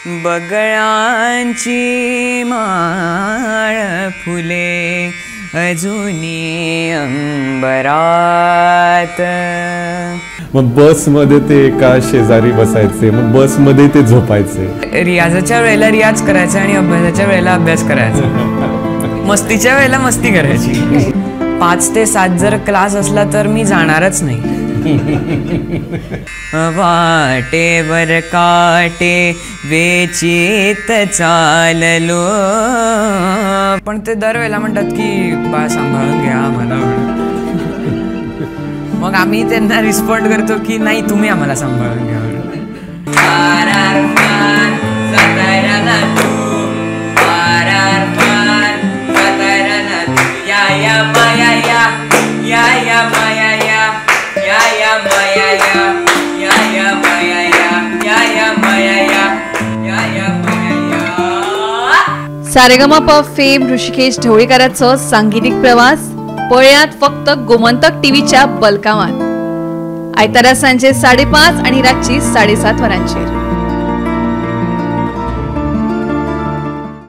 बगळांची माळ फुले अजूनी अंबरात. मग बसमध्ये ते एका शेजारी बसायचे, मग बसमध्ये ते झोपायचे. रियाजाच्या वेळेला रियाज करायचा आणि अभ्यासाच्या वेळेला अभ्यास करायचा, मस्तीच्या वेळेला मस्ती करायची. 5 ते 7 जर क्लास असला तर मी जाणारच नाही. वाटेवर काटे वेचित चाललो. पण ते दरवेळेला म्हणतात की बा सांभाळून घ्या आम्हाला. मग आम्ही त्यांना रिस्पॉन्ड करतो की नाही, तुम्ही आम्हाला सांभाळून घ्या. सारेगमप फेम ऋषिकेश ढवळीकाराचो सांगीतिक प्रवास पळयात फक्त गोमंतक टीव्हीच्या बलकावान. आयतारा सांजे 5:30 आणि रातची 7:30 वरांचेर.